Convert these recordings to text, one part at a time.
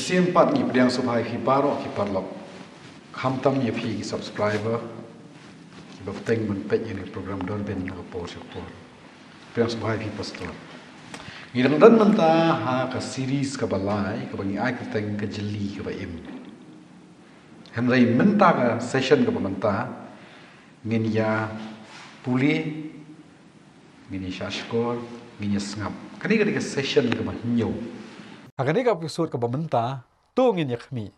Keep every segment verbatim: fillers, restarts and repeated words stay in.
Sien pat ngi pdiang sngewbha ïa phi baroh ki paralok. Khamtam ïa phi ki subscriber kiba bteng ban peit ïa kane ka program Dorbin na ka por sha ka por. Pdiang sngewbha ïa phi Pastor. Ngi dang don mynta ha ka series kaba lai kaba ngi ai kyrteng Ka Jylli Kaba Im. Hynrei mynta ka session kaba mynta ngin ïa pule, ngin ïa shahshkor, ngin ïa sngap. Kane ka dei ka session kaba hynñiew. Ha kane ka episode kaba mynta to ngin ïa khmih.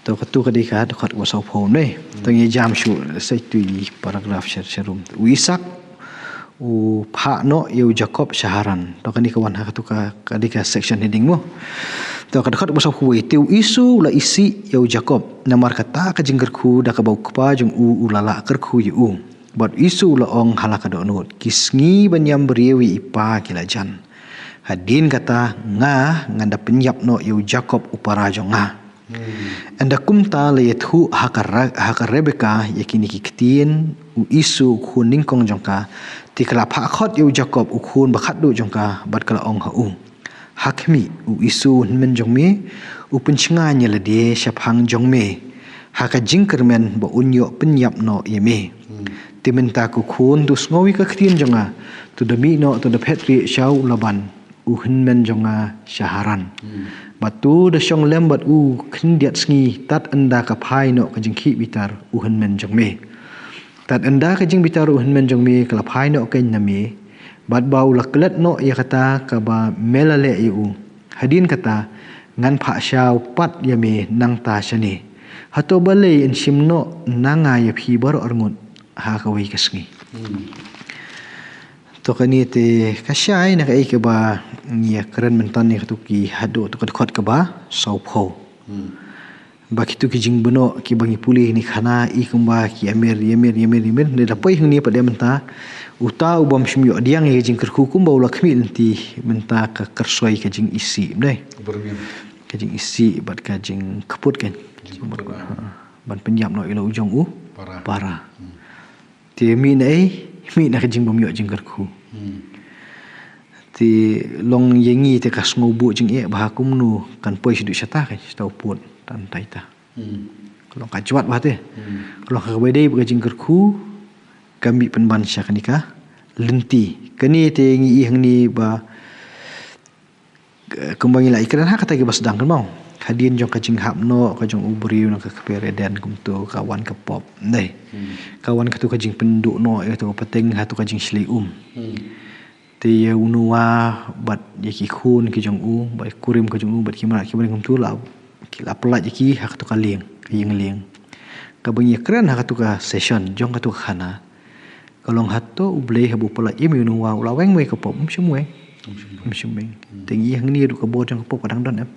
To katu ka dei ka dkhot kaba sawphew ne. To ngin ïa jam shuh sa itu i paragraph sha sha rum. U Isak u phah noh ïa u Jakob sha Haran. To kane ka wan ha katu ka, ka dei ka section heading mo. To ka dkhot kaba sawphew wei, te u Esau u la isih ïa u Jakob namar kata ka jingkyrkhu da kaba u kpa jong u u la lah kyrkhu ïa u. Bad u Esau u la ong ha la ka dohnud, ki sngi ban ïam briew ïa i pa ki la jan. Hadien kata nga ngan da pynïap noh ïa u Jakob u para jong nga. Ynda kumta la ïathuh ha ka Ra-, ha ka Rebeka ïa kine ki ktien u Esau u khun nyngkong jong ka, te ka la phah khot ïa u Jakob u khun ba khatduh jong ka bad ka la ong ha u, ha khmih, u Esau u hynmen jong me u pynshngaiñ ïa lade shaphang jong me ha ka jingkyrmen ba un ïoh pynïap noh ïa me. Te mynta ko khun, to sngew ïa ka ktien jong nga, to da mih noh, to da phet rieh sha u Laban u hynmen jong nga sha Haran. Bad to da shong lem bad u khyndiat sngi tad ynda ka phai noh ka jingkhih bitar u hynmen jong me. Tad ynda ka jingbitar u hynmen jong me ka la phai noh keiñ na me, bad ba u la klet noh ïa kata kaba me la leh ïa u. Hadien kata ngan phah shaw pat ïa me nangta shane. Hato balei yn shim noh na nga ïa phi baroh arngut ha kawei ka sngi? To kane te ka shai na kaei kaba ngi ïa kren mynta ne, katu ki haduh tu ka dkhot kaba sawphew. Ba kitu ki jingbynnoh kiba ngi pule ni khana i kumba ki ïamir, ïamir, ïamir, ïamir. Nda da poi hangne pat de mynta, uta u bym shym ïoh diang ïa ka jingkyrkhu kumba u la khmih lynti mynta ka kyrsoi ka jingisih, ym dei? Ka jingisih bad ka jingkput kan. Ban pynïap noh ïa la u jong u para. Te mih na ei, mih na ka jingbym ïoh jingkyrkhu. Te long ïa ngi te ka sngewbha jingeh ba ha kumno kan poi shaduh shata kan, shata u pud tan tai ta. Ka long ka jwat ba te. Ka long ka kaba dei ba ka jingkyrkhu ka mih pynban sha kane ka lynti. Kane te ngi i hangne ba K-, kumba ngi la ïakren ha kata kiba sdang kan mo. Hadien jong ka jinghap noh ka jong u briew na ka kper Eden kumto ka wan ka pop. Ndei. Ka wan katu ka jingpynduh noh ïa katu ka pateng, ha katu ka jingshlei um. Te ïa u Noah bad ïa ki khun ki jong u, bad kurim ka jong u, bad ki mrad ki mrad kumto la, ki la pyllait ïa ki ha katu ka lieng, ka ïing lieng. Kaba ngi ïakren ha katu ka session jong katu ka khana. Ka long hato U Blei haba u pyllait ïa u Noah u la weng mo ïa ka pop? Um shym weng. Um shym weng. Te ngi hangne ruh ka bor jong ka pop ka dang don em.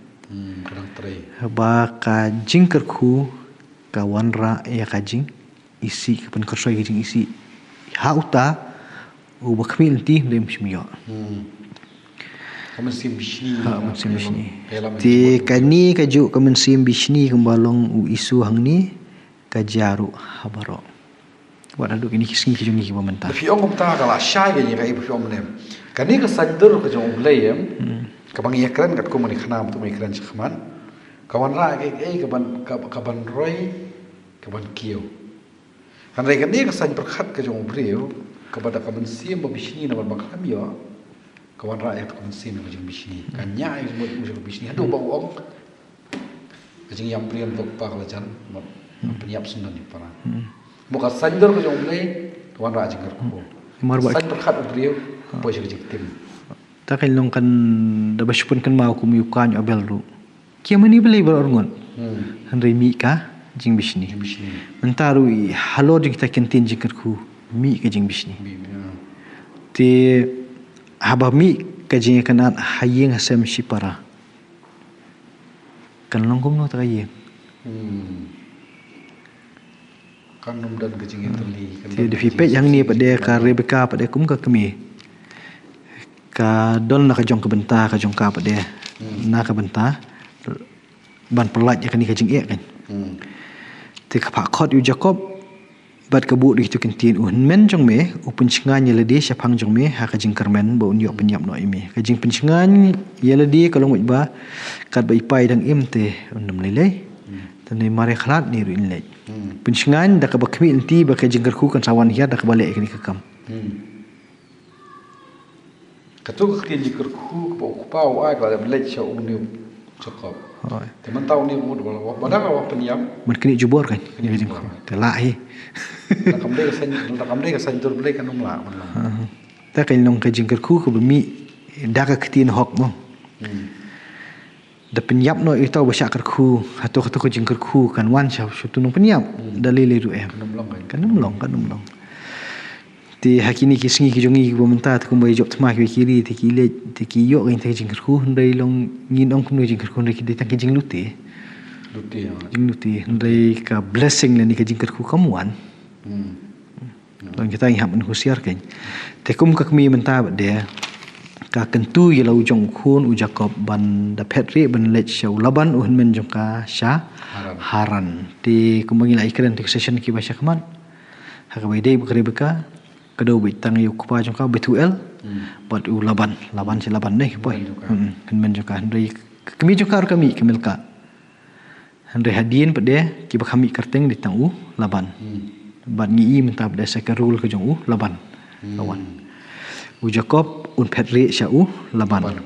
Ka dang trei. Haba ka jingkyrkhu ka wanrah ïa ka jingisih, ka pynkyrsoi ka jingisih. Ha uta uba khmih lynti, Blei um shym ïoh. Ka mynsiem bishni. Ha, mynsiem bishni. Te kane ka juh ka mynsiem bishni kumba long u Esau hangne, ka jia ruh ha baroh. Wat haduh kine ki sngi ki jong ngi kiba mynta. Phi ong kumta ka la shai ka jingkyrkhu ba phi ong mynne. Kane ka saiñdur ka jong U Blei em. Kaba ngi ïakren katkum kane ka khana, mynta ngi ïakren shakhmat. Ka wanrah kaei kaei kaban, ka, kaban roi, kaban kiew. Hynrei kane ka saiñ pyrkhat ka jong u briew, kaba da ka mynsiem ba bishni namar ba khlem ïoh, ka wanrah ïa ka mynsiem ka jingbishni. Ka ñiah ïa ka jingbishni haduh ba u ong ka jingïam briew, to kpa ka la jan, mut pynïap syndon ïa para. Mo ka saiñdur ka jong U Blei ka wanrah jingkyrkhu. Namar ba saiñ pyrkhat u briew poi sha ka jingtim. Ta kan long kan da ba shu pynkynmaw kum ïa u Kain Abel ruh. Ki ïamane balei baroh arngut? Hynrei mih ka jingbishni. Jingbishni. Mynta ruh i halor jong kita ki ktien jingkyrkhu mih ka jingbishni. Mih, mih, ah. Te haba mih ka jingïakynad ha ïing ha sem shipara, kan long kumno ta ka ïing? Kan ym don ka jingïatylli, kan don ka jingïatylli. Te da phi peit hangne pat de ka Rebeka pat de kum ka kmie. Ka don na ka jong ka bynta, ka jong ka pat de. Na ka bynta ban pyllait ïa kane ka jingeh kan. Te ka phah khot ïa u Jakob, Bad ka buh da kito ki ktien, u hynmen jong me u pynshngaiñ ïa lade shaphang jong me ha ka jingkyrmen, ba un ïoh pynïap noh ïa me. Ka jingpynshngaiñ ïa lade ka long beit ba katba i pa i dang im te un ym lei lei. Hmm. Te ne mareh khlad ne ruh in leit. Hmm. Pynshngaiñ da kaba khmih lynti ba ka jingkyrkhu kan sa wan hiar da kaba leh ïa kane ka kam. Hmm. Kato ka ktien jingkyrkhu kaba u kpa u ai ba leit sha une u Jakob. Hooid. Te mynta une u mut ba, ba dang la pynïap. Mut kane jubor kan. Kane jubor. Te lah hi. Da kam dei ka saiñ, da kam dei ka saiñdur Blei kan ym lah, ban lah. Ha, ha. Te kan long ka jingkyrkhu kaba mih da ka ktien hok mo. Hmm. Da pynïap noh ïa uta uba shah kyrkhu, hato kato ka jingkyrkhu kan wan sha, sha uto u nongpynïap. Hmm. Da lei lei ruh em. Kan ym long kan. Kan ym long, kan ym long. Te ha kine ki sngi ki jong ngi kiba mynta te kumba ïa jop thma kiba ki ri te ki leit te ki ïoh ïa kata ka jingkyrkhu, hynrei long ngin ong kumno jingkyrkhu, hynrei ki dei tang ki jinglute. Lute, ha. Jinglute, hynrei ka blessing lane ka jingkyrkhu kam wan. Hmm. Don kita ngi hap ban husiar kein. Te kum ka kmie mynta ba de ka kyntu ïa la u jong u khun u Jakob ban da phet rieh ban leit sha u Laban u hynmen jong ka sha Haran. Haran. Te kumba ngi la ïakren te ka session kiba sha khmat. Ha kaba ïadei bad ka Rebeka, ka dei beit tang ïa u kpa jong ka Bethuel. Hmm. Bad u Laban, Laban sha Laban ne ki poi. Hynmen jong ka. Hmm, hynmen jong ka, hynrei ka kmie jong ka ruh ka mih ka Milka. Hynrei hadien pat de kiba kham mih kyrteng dei tang u Laban. Hmm. Bad ngi i mynta pat de sa ka rule ka jong u Laban. Hmm. Laban. U Jakob un phet rieh sha u Laban. Laban.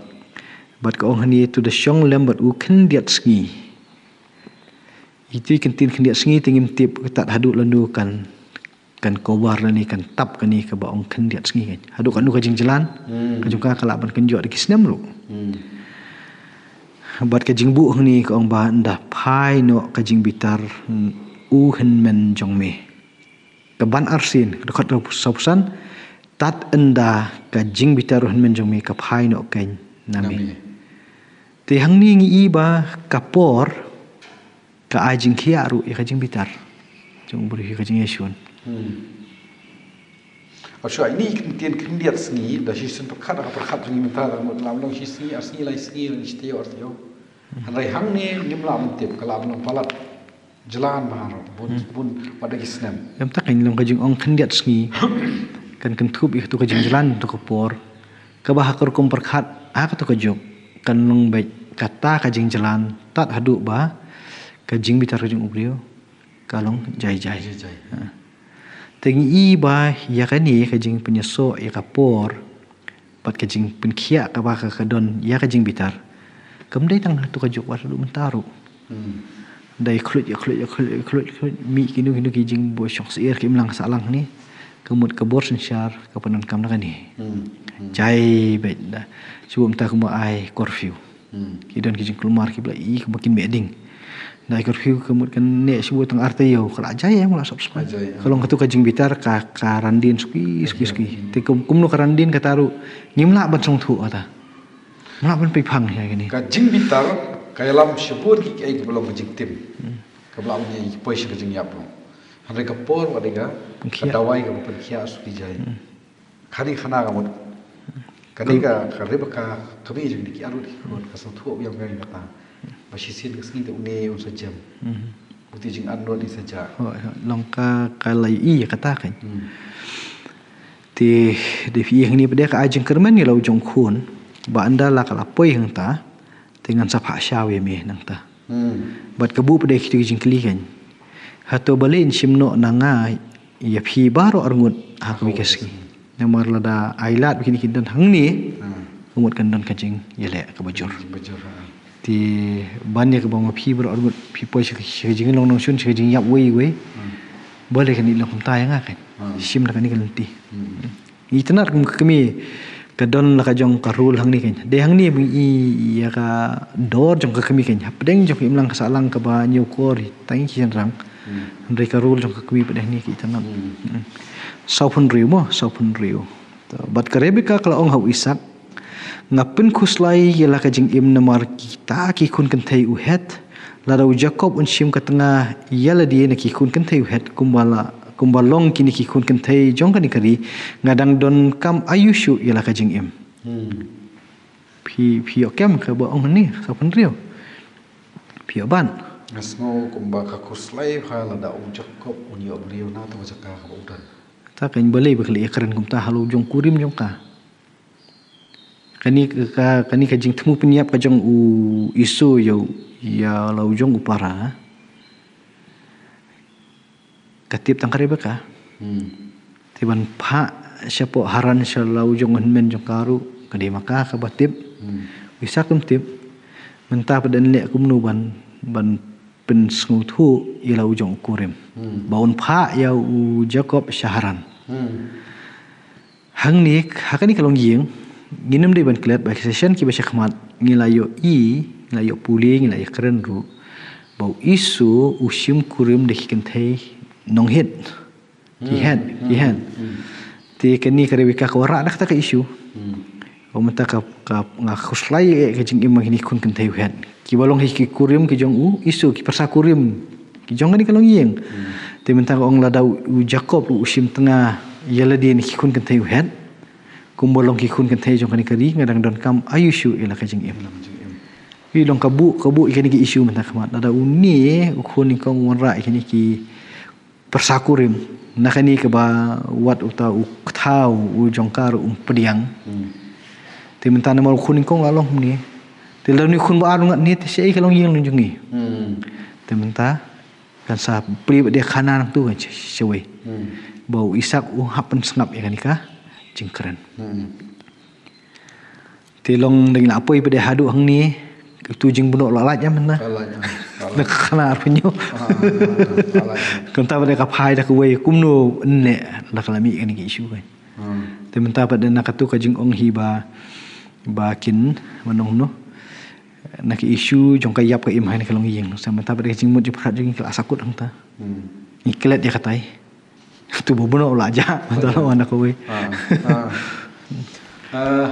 Bad ka ong hangne, to da shong lem bad u khyndiat sngi. Ito i kyntien khyndiat sngi te ngim tip ka tad haduh lano kan kan cover lane kan tap kane kaba ong khyndiat sngi kan. Haduh katno ka jingjlan, hmm, ka jong ka ka lah ban kynjoh da ki snem ruh. Hmm. Bad ka jingbuh hangne ka ong ba ynda phai noh ka jingbitar, hmm, u hynmen jong me. Ka ban arsien, ka dkhot ka sawphew san, tad ynda ka jingbitar u hynmen jong me ka phai noh kein na me. Na me. Te hangne ngi i ba ka por, ka ai jingkhiah ruh ïa ka jingbitar jong u briew, ïa ka jingïashun. Hmm. Ashu ini i kyntien khyndiat sngi, da shisien pyrkhat, da ka pyrkhat jong ngi mynta, da mut lam long shi sngi, ar sngi, lai sngi, lai shi taïew, ar taïew. Hmm. Hynrei hangne ngim lah ban tip, ka lah ban long palat jlan bha ruh, bun, hmm, bun, pat da ki snem. Ym tang, kan long ka jingong khyndiat sngi. Kan kynthup ïa kato ka jingjlan, kato ka por. Kaba ha ka rukom pyrkhat ha kato ka juk kan long beit kata ka jingjlan tad haduh ba ka jingbitar ka jong u briew ka long jai jai. Jai jai. Ha. Te ngi i ba ïa kane ka jingpynïasoh ïa ka por bad ka jingpynkhiah kaba ka, ka don ïa ka jingbitar kam dei tang hato ka juk, wat haduh mynta ruh. Hmm. Dei khluit, khluit, khluit, khluit, khluit, mih kino kino ki jingbuh shong syiar ki imlang sahlang ne. Ka mut ka bor synshar ka pyndonkam na kane. Hmm. Hmm. Jai beit da. Shu mynta kumba ai curfew. Hmm. Ki don ki jingkulmar kiba la i kumba kin meh ding. Da ai curfew ka mut kan neh shu tang ar taïew, ka la jai em, ka la sop span. Ka jai, ah. Ka long kato ka jingbitar ka, ka randin suki, suki, suki. Hmm. Te kum, kumno ka randin kata ruh ngim lah ban sngewthuh kata. Mlak ban pynphang ïa kine. Ka jingbitar ka ïalam shibun ki, kiei kiba long ka jingtim. Hmm. Kaba lah ban ïa poi sha ka jingïap long. Hynrei ka por wat dei ka, pynkhiah, ka dawai kaba pynkhiah suki jai. Hmm. Kane khana ka mut. Kane ka, ka Rebeka, ka kmie jong ngi ki arngut ki khun, ka sngewthuh biang biang ïa kata. Ba shisien ka sngi te une un sa jem. Hmm. Uto jingarngut i sa jah. Hooid, hooid. Long ka, ka la ïohi ïa kata kan. Hmm. Te, dei phi ïohi hangne pat de ka ai jingkyrmen ïa la u jong u khun, ba ynda la ka la poi hangta, te ngan sa phah shaw ïa me nangta. Hmm. Bad ka buh pat de kito ki jingkylli kan. Hato balei yn shim noh na nga ïa phi baroh arngut ha kawei ka sngi. Namar lada ai lad ba kine kin don hangne, hmm, ka mut kan don ka jingïaleh kaba jur. Kaba jur, ha. Te ban ïa kaba ma phi baroh arngut phi poi sha ka, sha ka jinglong nongshun, sha ka jingïap wei wei. Hmm. Balei kan long kumta ïa nga kan. Hmm. Shim na kane ka lynti. Hmm. Ngi itynnad kum ka kmie ka don la ka jong ka rule hangne kan. Dei hangne ba ngi i ïa ka dor jong ka kmie kan. Hapdeng jong ka imlang ka sahlang kaba ñiewkor hi tang ki shynrang. Hmm. Hynrei ka rule jong ka kmie pat de hangne ka itynnad. Hmm. Hmm. Sawphew hynriew mo, sawphew hynriew. To, bad ka Rebeka ka la ong ha u Isaak, nga pynkhuslai ïa la ka jingim namar kita ki khun kynthei u Het, lada u Jakob un shim ka tnga ïa lade na ki khun kynthei u Het, kumba la, kumba long kine ki khun kynthei jong kane ka ri, nga dang donkam aïu shuh ïa la ka jingim. Hmm. Phi, phi ïoh kem kaba ong hangne, sawphew hynriew. Phi ïoh ban. Nga sngew kumba ka khuslai bha lada u Jakob un ïoh briew na to ka jaka kaba u don. Ta kane balei ba ka la ïakren kumta ha la u jong u kurim jong ka. Kane ka, kane ka jingthmu pynïap ka jong u Esau ïa, ïa la u jong u para. Ka tip tang ka Rebeka. Hmm. Te ban phah shapoh Haran sha la u jong u hynmen jong ka ruh, ka dei ma ka kaba tip. Hmm. U Isak um tip. Mynta pat un leh kumno ban, ban pynsngewthuh ïa la u jong u kurim. Hmm. Ba un phah ïa u Jakob sha Haran. Hmm. Hangne, ha kane ka longïing, ngin ym dei ban klet ba ki session kiba sha khmat, ngi la ïohi, ngi la ïoh pule, ngi la ïakren ruh ba u Esau u shim kurim da ki kynthei nong-Hit. Ki Hmm. Het, ki Hmm. Het. Hmm. Te kane ka Rebeka ka wanrah da kata ka issue. Hmm. Ba mynta ka, ka, nga khuslai eh ka jingim ma kine ki khun kynthei u Het. Kiba long hi ki kurim ki jong u Esau, ki pyrsa kurim ki jong kane ka longïing. Hmm. Te mynta ka ong lada u, u Jakob u shim tnga ïa lade na ki khun kynthei u Het. Kumba long ki khun kynthei jong kane ka ri, nga dang donkam aiu shuh ïa la ka jingim. Ïa la ka jingim. Ïa long ka buh, ka buh ïa kane ka issue mynta khmat. Lada une u khun nyngkong u wanrah ïa kine ki pyrsa kurim. Na kane kaba wat uta u kthaw u jong ka ruh um pdiang. Hmm. Te mynta namar u khun nyngkong la long kumne. Te lada une u khun ba ar u ngat ne te shaei ka longïing jong ngi. Hmm. Te mynta kan sa plie ba dei khana nangtu kan sh-, shawei. Hmm. Ba u Isak u hap pynsngap ïa kane ka jingkren. Hmm. Te long dang la poi pat haduh hangne, tu jingbuh la lait ïa mynta. La lait, ah, la lait. Na ka khana arphew hynñiew. Ah, ah, ah, la lait. Kumta pat ka phai da kawei kumno ne da ka la mih kane ka issue kan. Hmm. Te mynta pat na katu ka jingong hi ba, ba kin, ba nongno. Na ka issue jong ka ïap ka im ha kane ka longïing. Sa mynta pat ka jingmut jingpyrkhat jong ngi ka la sakut hangta. Hmm. Ngi klet ïa katai. Tu ba buh la jah, mynta la wan da kawei. Ah, ah. Ah,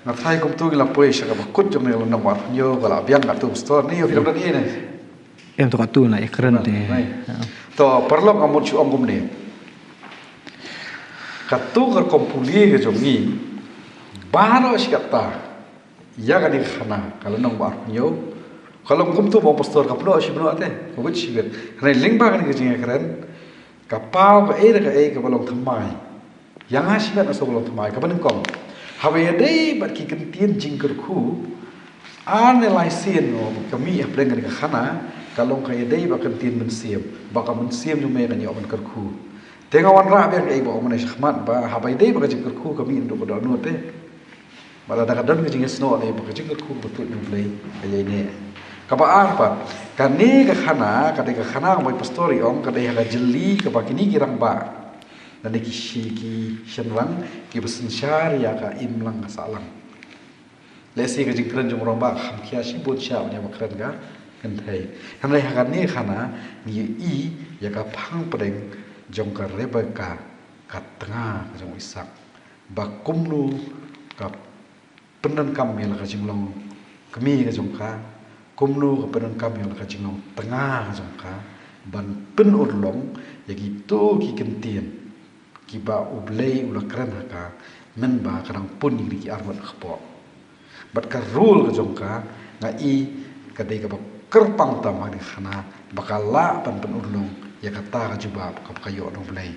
nga tharai kumtu ngi la poi sha kaba kut jong ngi la nang war nyo ka la biang katu store ni, ïoh phi dang don hi ne. Em, to katu na ïakren te. Nai. Ah. To paralok, nga mut shu ong kumne. Katu ka rukom pule ka jong ngi baroh shi katta. Ïa kane ka khana, ka lynnong ba arphew hynñiew. Ka long kumtu ba u pastor ka pyndonkam shibun te, ka wit shibit. Hynrei lyngba kane ka jingïakren, ka paw kaei re kaei kaba long thymmai. Ïa nga shibit nga sngew ba long thymmai, kaba nyngkong. Haba ïadei bad ki kyntien jingkyrkhu, ar ne lai sien, ka mih hapdeng kane ka khana, ka long ka ïadei bad ka kyntien mynsiem. Ba ka mynsiem jong me kan ïoh ban kyrkhu. Te nga wanrah biang kaei ba ong mynne shakhmat ba, haba ïadei bad ka jingkyrkhu ka mih naduh ka dohnud te. Bad lada ka don ka jingïasnoh ne ba ka jingkyrkhu ba tuid na U Blei ka ïaineh. Kaba ar pat, kane ka khana, ka dei ka khana kaba u pastor i ong, ka dei ha ka jylli kaba kine ki rangbah lane ki shi-, ki shynrang kiba synshar ïa ka imlang ka sahlang. Lehse ka jingkren jong u rangbah ka kham khia shibun sha ban ïa ba kren ka kynthei. Hynrei ha kane ka khana ngi ïohi ïa ka phang pdeng jong ka Rebeka, ka tnga ka jong u Isak. Ba kumno ka pyndonkam ïa la ka jinglong kmie ka jong ka, kumno ka pyndonkam ïa la ka jinglong tnga ka jong ka, ban pynurlong ïa kito ki kyntien kiba U Blei u la kren ha ka, mynba ka dang pun ïa ki arngut kpoh. Bad ka role ka jong ka, nga i ka dei kaba kyrpang tam ha kane ka khana, ba ka lah ban pynurlong ïa kata ka jubab kaba ka ïoh na U Blei.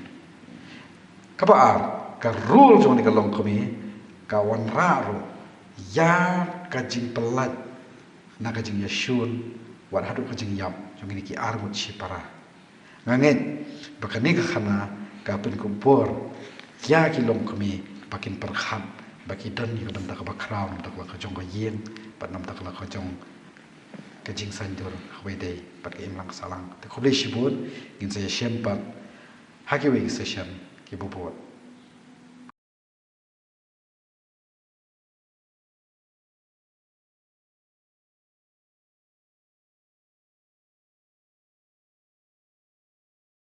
Kaba ar, ka role jong kane ka longkmie ka wanrah ruh ïa ka jingpyllait na ka jingïashun wat haduh ka jingïap jong kine ki arngut shipara. Nga ngeit ba kane ka khana ka pynkupbor ïa ki longkmie ba kin pyrkhat ba ki don ïa ka bynta kaba khraw na bynta ka jong ka ïing bad na bynta ka jong ka jingsaiñdur kaba ïadei bad ka imlang ka sahlang. Te khublei shibun, ngin sa ïashem pat ha kiwei ki session kiba bud.